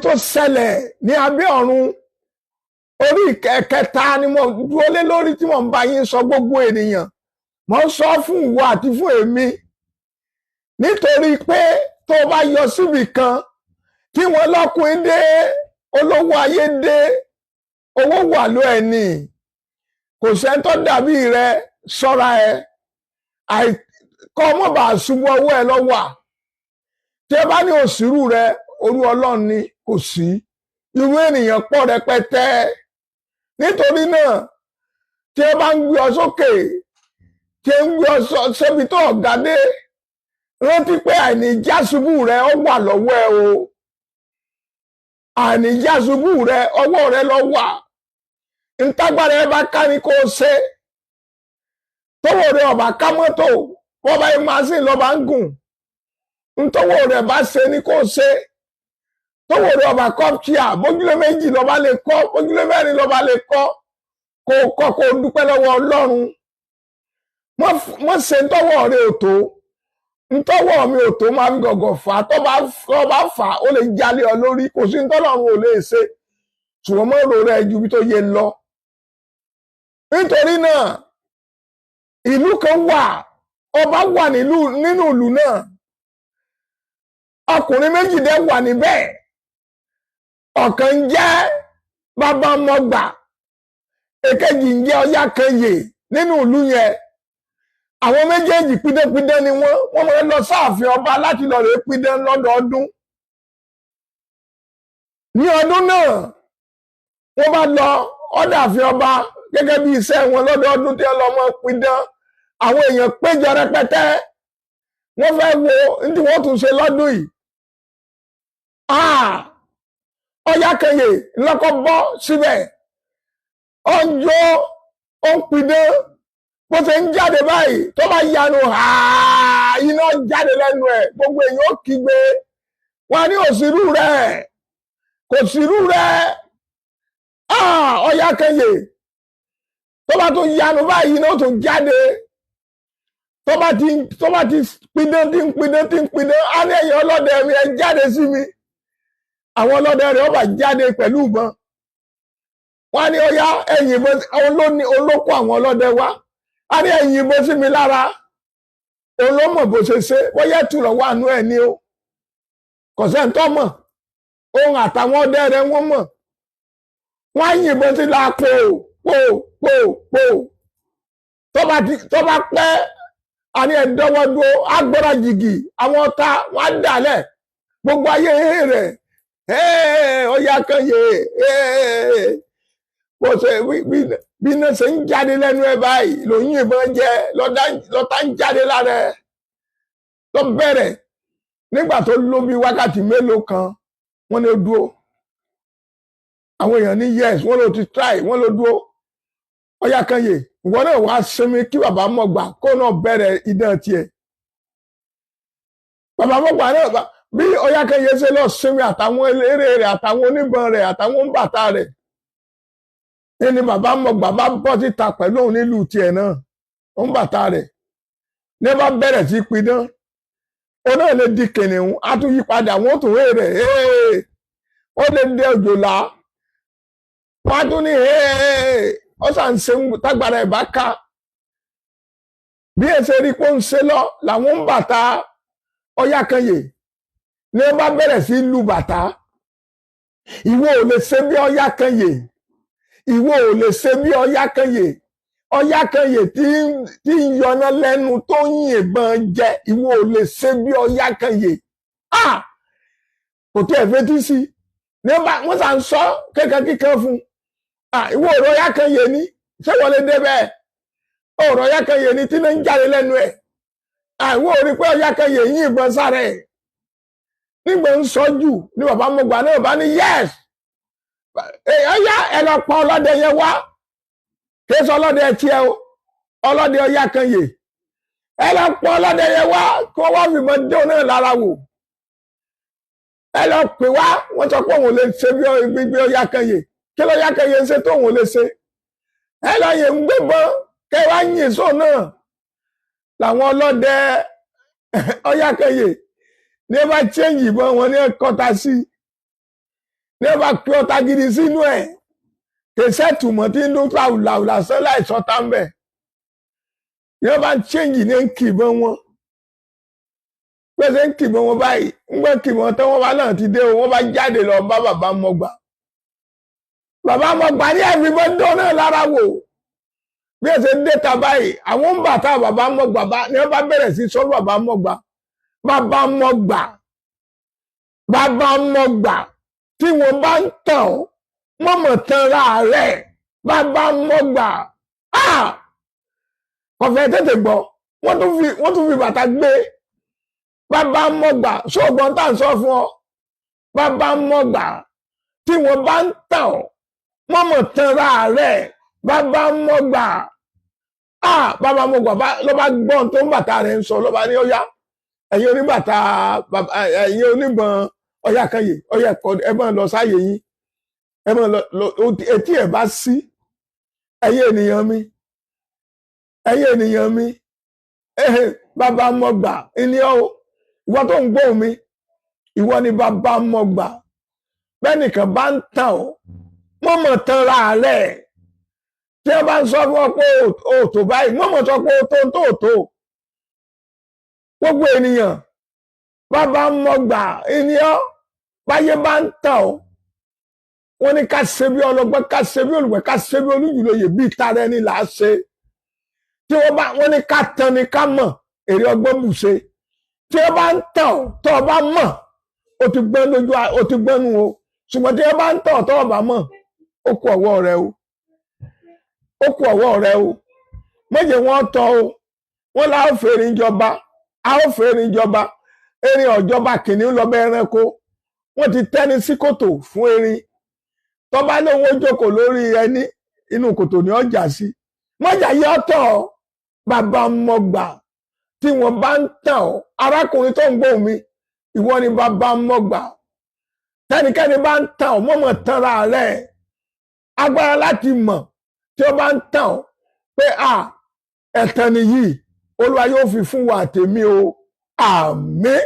Tó ṣẹlẹ̀ ní abẹ́ ọ̀run, orí kẹta ni mo dúró lé lórí tí mo ń bá yín sọ. Gbogbo ènìyàn, mo ń sọ fún ìwọ àti fún èmi, nítorí pé tó o bá yọ síbì kan tí wọ́n lọ́kùnrin dé, olówó ayé dé, owó wà ló ẹ̀ ní, kò sẹ́ni tó dàbí rẹ. Ṣọ́ra ẹ kọ́ ọmọ bá ṣubú. Ọwọ́ ẹ lọ́wọ́ à tí ẹ bá ní òsírù rẹ, orú Ọlọ́run ni kò sí irú ènìyàn pọ̀ rẹpẹtẹ. Nítorí náà, tí ẹ bá ń gbé ọ sókè, tí ẹ ń gbé ọ sébi tó ọ̀gá dé, rántí pé àìní jásubú rẹ, ó wà lọ́wọ́ ẹ o. Àìní jásubú rẹ, ọwọ́ rẹ ló wà. Ntágbára ẹ bá ká ní kó o ṣe. Tọwọ́ rẹ ọba ká mọ́tò, wọ́n bá yẹ màsín lọ́ba ń gùn. Ntọ́wọ́ rẹ bá ṣe ní kó o ṣe. Tọwọ́ rẹ ọba kọ́ kíá, bójúlé 2 lọ́ba lè kọ́, bójúlé 4 lọ́ba lè kọ́, kó o kọ́, kó o dúpẹ́ lọ́wọ́ Ọlọ́run. Mọ́ ṣe ntọ́wọ́ rẹ ò tó. Ntọ́wọ́ mi ò tó máa fi gọ̀gọ̀ fà á. Tó bá fà á, ó lè jalè ọ lórí. Kò sí ntọ́lọ́run ò lè ṣe, ṣùgbọ́n mọ́ ro rẹ ju bí tó yẹ lọ. Nítorí náà, ìlú kan wà, ọba wà nínú ìlú náà, ọkùnrin méjì dẹ̀ wà níbẹ̀. Ọ̀kan ń jẹ́ Bàbá Mọ́gbà, èkejì ń jẹ́ Ọ̀yákanyè. Nínú ìlú yẹn, àwọn méjèèjì pidánpidán ni wọ́n. Wọ́n máa ń lọ sáàfin ọba láti lọ rèé pidán lọ́dọọdún. Ní ọdún náà, wọ́n bá lọ ọ̀dàfin ọba gẹ́gẹ́ bí iṣẹ́ wọn lọ́dọọdún tí wọ́n lọ mọ́ pidán. Àwọn èèyàn péjọ rẹpẹtẹ, wọ́n fẹ́ wo ní tí wọ́n tún ṣe lọ́dún yìí. Ọ̀yákanyè lọ́kọ́ bọ́ síbẹ̀, ó ń jó, ó ń pidán. Bó ṣe ń jáde báyìí, tó bá yanu, iná jáde lẹ́nu ẹ̀. Gbogbo èèyàn ó kígbe, wọn ní òsírù rẹ̀, kò sírù rẹ̀, Ọ̀yákanyè. Tó bá tún yanu báyìí, iná tún jáde. Tó bá ti pidán, tí ń pidán, tí ń pidán, á ní, "Ẹ̀yin ọlọ́dẹ mi, ẹ jáde sí mi." Àwọn ọlọ́dẹ rẹ̀ ó bá jáde pẹ̀lú ìbọn. Wọ́n á ní, "Ọyá, ẹ̀yìn ìbọn." Olóní olóko àwọn ọlọ́dẹ wá, á ní, "Ẹ̀yìn ìbọn sí mi lára." Olómọ̀ bó ṣe ṣe, bóyá ẹ̀tù lọ́wọ́ àánú ẹ̀ ní o, kò sẹ́ńtọ́ mọ̀. Òun àtàwọn ọdẹ rẹ̀, wọ́n mọ̀. Wọ́n á yìnbọn sí la, pò pò pò pò. Tó bá pẹ́, àní ẹ̀dọ́wọ́ dúró, agbára jìgì àwọn ọ̀tá wọn á dàlẹ̀. Gbogbo ayé rẹ̀, Ọ̀yákanyè. Bó ṣe bí iná ṣe ń jáde lẹ́nu ẹ̀ báyìí ló ń yìnbọn jẹ, lọ́tà ń jáde lára ẹ̀ lọ bẹ̀rẹ̀. Nígbà tó ló bí wákàtí mélòó kan, wọ́n ní ó dúró. Àwọn èèyàn ní yes, wọ́n ló ti try, wọ́n ló dúró. Ọ̀yákanyè, ìwọ náà wàá sinmi kí Bàbá Mọ̀gbà kó náà bẹ̀rẹ̀ idán tiẹ̀. Bàbá Mọ̀gbà náà, bí Ọ̀yákanyè ṣe lọ sinmi àtàwọn eléré rẹ̀, àtàwọn oníbọn rẹ̀, àtàwọn bàtà rẹ̀ ní, Bàbá Mọ̀gbà bá bọ́ síta pẹ̀lú òun nílùú tiẹ̀ náà, òun bàtà rẹ̀ ní, bá bẹ̀rẹ̀ sí pidán. Ó náà lè di kìnìún, á tún yí padà, wọ́n tún hé rẹ̀, ó lè di òjòlá, wọ́n á tún ní, ó sàn ṣe tágbára ẹ̀ bá ká. Bí ẹ ṣe rí pé ó ń ṣe lọ, làwọn ń bàtà Ọ̀yákanyè ní ó bá bẹ̀rẹ̀ sí lu bàtà. Ìwọ ò lè ṣe bí Ọ̀yákanyè, ìwọ ò lè ṣe bí Ọ̀yákanyè. Ọ̀yákanyè tí ń yọná lẹ́nu, tó ń yìnbọn jẹ, ìwọ ò lè ṣe bí Ọ̀yákanyè. Kò tí ẹ̀ fetí sí ní wọ́n sà ń sọ kékan kíkan fún. Ìwọ ọ̀rọ̀ Ọ̀yákanyè ni, ṣé wọ́n lè débẹ̀? Ọ̀rọ̀ Ọ̀yákanyè ni tí ń jáde lẹ́nu ẹ̀. Ìwọ ò rí pé Ọ̀yákanyè yìnbọn sára ẹ̀. Nígbà ń sọ jù ní, Bàbá Mọ̀gbà náà bá ní, "Yes, ọyá, ẹ lọ pa ọlọ́dẹ yẹn wá." Kí sọ ọlọ́dẹ tiẹ̀ o, ọlọ́dẹ Ọ̀yákanyè. Ẹ lọ pa ọlọ́dẹ yẹn wá, kí wọ́n wá fìbọn dé òun náà lára wò. Ẹ lọ pè wá. Wọ́n sọ pé òun ò lè ṣe bí gbígbé Ọ̀yákanyè. Kí ló Ọ̀yákanyè ń ṣe tó òun ò lè ṣe? Ẹ lọ yẹn ń gbébọn, kẹ wá yìn sóun náà. Làwọn ọlọ́dẹ Ọ̀yákanyè ní ẹ bá change ìbọn wọn ní ẹ̀kọ́ta sí. Ní ẹ bá pé ọta gidi sínú ẹ̀, kèsẹ́ tùmọ̀ tí ń dún làwùlàwù lásán láìsọ tá ń bẹ̀. Ní wọ́n bá ń change ní ń kìbọn wọn, pèsè ń kìbọn wọn báyìí, ń gbọ́ kìbọn tán, wọ́n bá náà ti dé o. Wọ́n bá jáde lọ bá bàbá mọ́gbà. Bàbá mọ́gbà ní ẹ̀fíbọn dán náà lára wò. Bí ẹ ṣe ń déta báyìí, àwọn ń bàtà bàbá mọ́gbà bá ní wọ́n bá bẹ̀rẹ̀ sí sọ, "Bàbá mọ́gbà, bàbá mọ́gbà, bàbá mọ́gbà, tí wọ́n bá ń tàn ọ́, mọ̀mọ̀ tán ra rẹ̀. Bàbá mọ́gbà." Kọfẹ́ tètè gbọ́, wọ́n tún fi bàtà gbé. "Bàbá mọ́gbà, sóògbọ́n tá à ń sọ fún ọ? Bàbá mọ́gbà, tí wọ́n bá ń tàn ọ́, mọ̀mọ̀ tán ra rẹ̀. Bàbá mọ́gbà." Bàbá mọ́gbà ló bá gbọ́n tó ń bàtà rẹ̀ ń sọ, ló bá ní, "Ọ̀yá, ẹ̀yin oníbàtà, ẹ̀yin oníbọn, ọ̀yá kan yìí, ọ̀yá ẹ máa lọ sáyè yín, ẹ máa lọ." Etí ẹ̀ bá sí, ẹ̀yin ènìyàn mi, ẹ̀yin ènìyàn mi, bàbá mọ́gbà ìní ọ́. Ìwọ tó ń gbóhùn mi, ìwọ ni bàbá mọ́gbà. Bẹ́nìkan bá ń tàn ọ́, mọ̀mọ̀ tán ra rẹ̀. Tí wọ́n bá ń sọ fún ọ pé o tó báyìí, mọ̀mọ̀ sọ pé o tó ń tó tó. Gbogbo ènìyàn, bàbá mọ́gbà ìní ọ́. Báyé bá ń tàn ọ́, wọ́n ní ká ṣe bí ọlọ́gbọ́n, ká ṣe bí olùgbẹ́, ká ṣe bí olújùlóye, bí tara ẹni là á ṣe. Tí wọ́n bá wọ́n ní ká tan ni ká mọ̀ èrè ọgbọ́n bù ṣe. Tí wọ́n bá ń tàn ọ́, tó o bá mọ̀, o ti gbọ́n lójú, o ti gbọ́n nu o. Ṣùgbọ́n tí wọ́n bá ń tàn ọ́, tó o bá mọ̀, ó kú ọwọ́ rẹ o, ó kú ọwọ́ rẹ o. Méje wọ́n tọ́ o. Wọ́n lá ó fèrè ìjọba, a ó fèrè ìjọba. Erin ọ̀jọba, kìnìún lọ bẹ ẹranko. Wọ́n ti tẹ́ni sí kòtò fún erin. Tọ́ba lóun ó jókòó lórí ẹni, inú kòtò ní ọjà sí mọ́jà yọ tọ̀. Bàbá mọ́gbà, tí wọ́n bá ń tàn ọ́, arákùnrin tó ń gbóhùn mi, ìwọ ni bàbá mọ́gbà. Tẹnikẹ́ni bá ń tàn ọ́, mọ̀mọ́ tanra rẹ̀. Agbára láti mọ̀ tí ó bá ń tàn ọ́ pé à ẹ̀tàn nìyí, Olúwa yóò fi fún wa àtèmi o. Àmín.